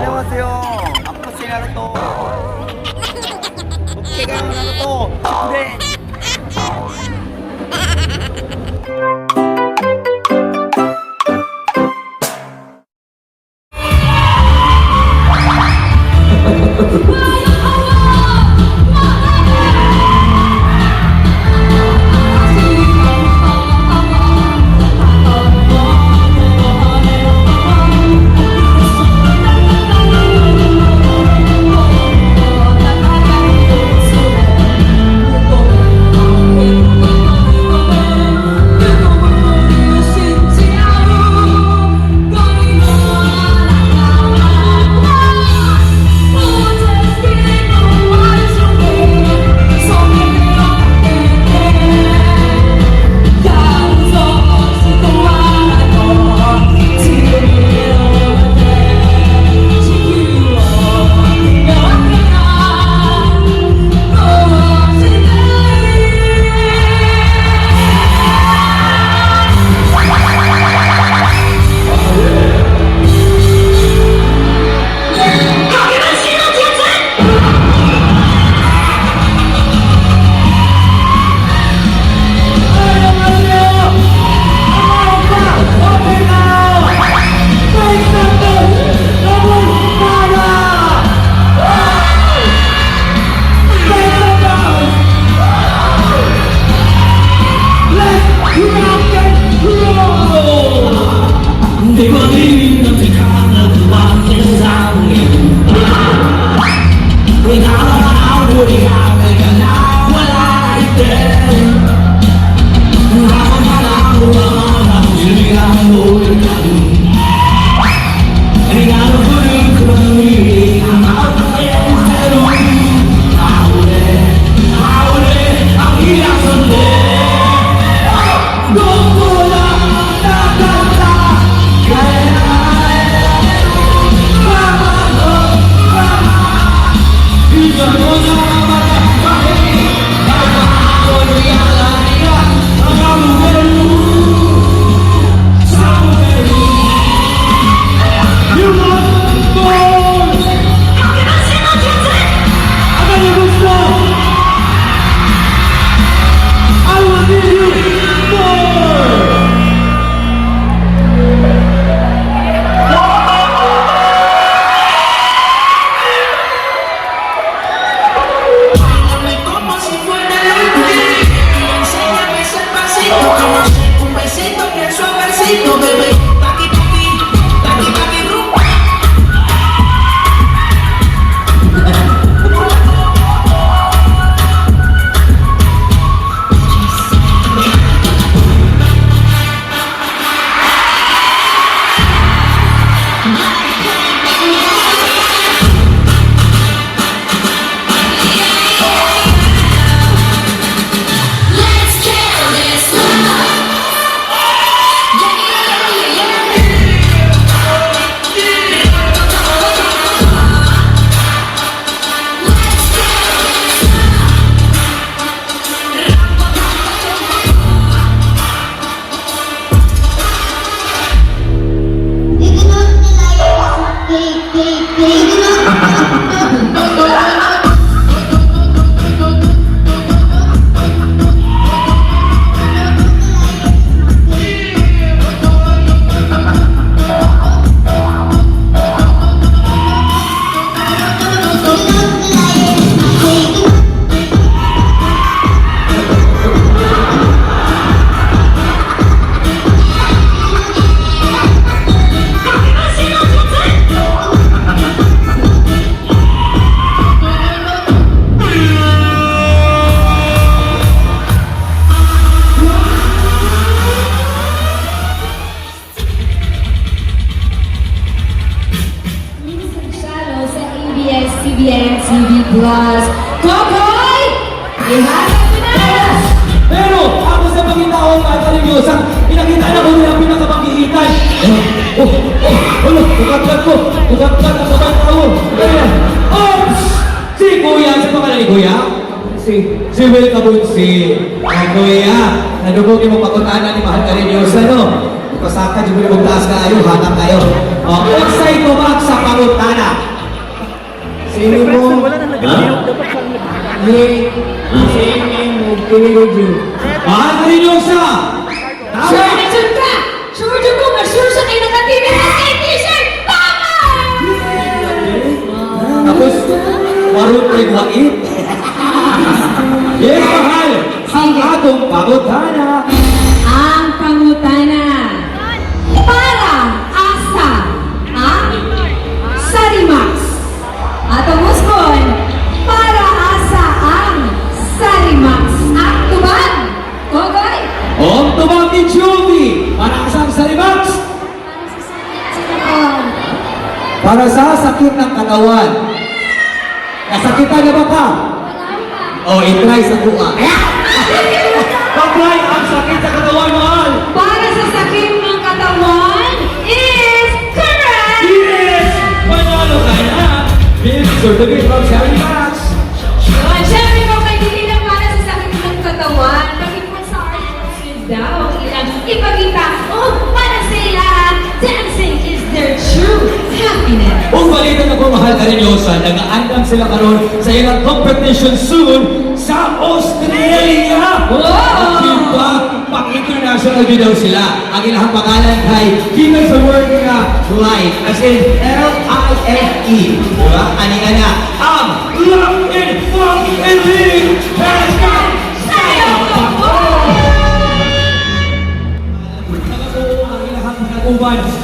안녕하세요. 아빠 나루토. 오케이, 나루토. 네. Como si fuera el último. Enséñame ese pasito, como un besito bien suavecito, bebé. Paqui, paqui, paqui, paqui, rumba. Let's kill this love. Yeah, yeah, yeah. Let's kill this love. Minsan Shallow sa ABS-CBN TV Plus. Kokoy! Ihatag mo na! Pero ako sa pagkitaong katalinyosan, pinakita na ko nila ang pinakapaghihitan. Oh, oh, oh, ano, ukatkat ko, ukatkat ang babang tao. Kaya, oops! Si Kuya, sa pangalan ni Kuya? Si Will Kabunsi. Oh, Kuya, nadugog yung pagkutanan ni Mahal Karinyosa, no? Pasaka, di mo na magtaas kayo, hatak kayo. Oh, unsay tumak sa pangutana. Singing TV radio. Mahal ka rin yung isa! Tama! Sure na sure ka! Sure jud ko nga sure sa kayo naka-TV at kay t-shirt! Tama! Tapos, maroon ko yung wait. Yes, mahal! Ang atong pangutana! Ang pangutana. Para asa ang Sarimax. Atong usbon, para asa ang Sarimax. Ang tubag! Kogoy! Om tubag ni Juby! Para sa Sarimax! Para sa sakit sa katawan. Para sa sakit ng katawan. Kasakitan na ba ka? Wala pa. O, i-try sa kuha. Pag-try ang sakit sa katawan, mahal! Para sa sakit ng katawan is correct! Yes! Panalo ka na! Big certificate from Sarimax! Yun, syempre kung may hindi lang para sa sakit ng katawan, pati po sa artistry daw, ang ilang ipakita, oh, para sa ila, dancing is their true happiness. Kung balita na ko, mahal ka rin Yosa, nag-aandam sila karon sa ilang competition soon sa Australia! Wow! Diba? Pang-international din daw sila. Ang ilang pangalan ay given sa word nga life, as in L-I-F-E. Diba? Ani nga na, ang Love and Funk Elite! Hashtag Sayaw ko po! Nakabuo ang ilahang mga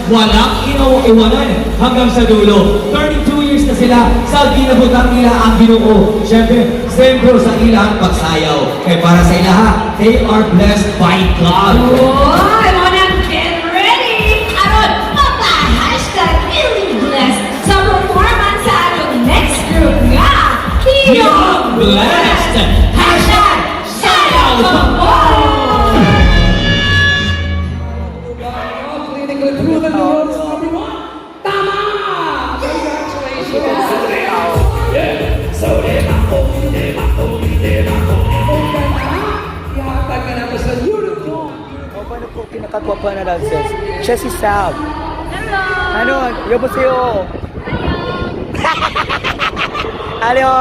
walang inaw-iwanan hanggang sa dulo. 32 years na sila sa ginabutang nila ang Ginoo. Siyempre, sentro sa ilang pagsayaw. Kaya para sa ilaha, they are blessed by God. Oh, I wanna get ready! Aron, mapa #FeelingBlessed sa performance sa atong next group nga, Beyond Blessed! #SayawKo! Clinical proven awards number one. Tama! Congratulations! Ihatag ka na to sa unicorn. O, paano ko pinakagwapa na dancers? Siya si Sab. Hello! Ano? 여보세요? Hello!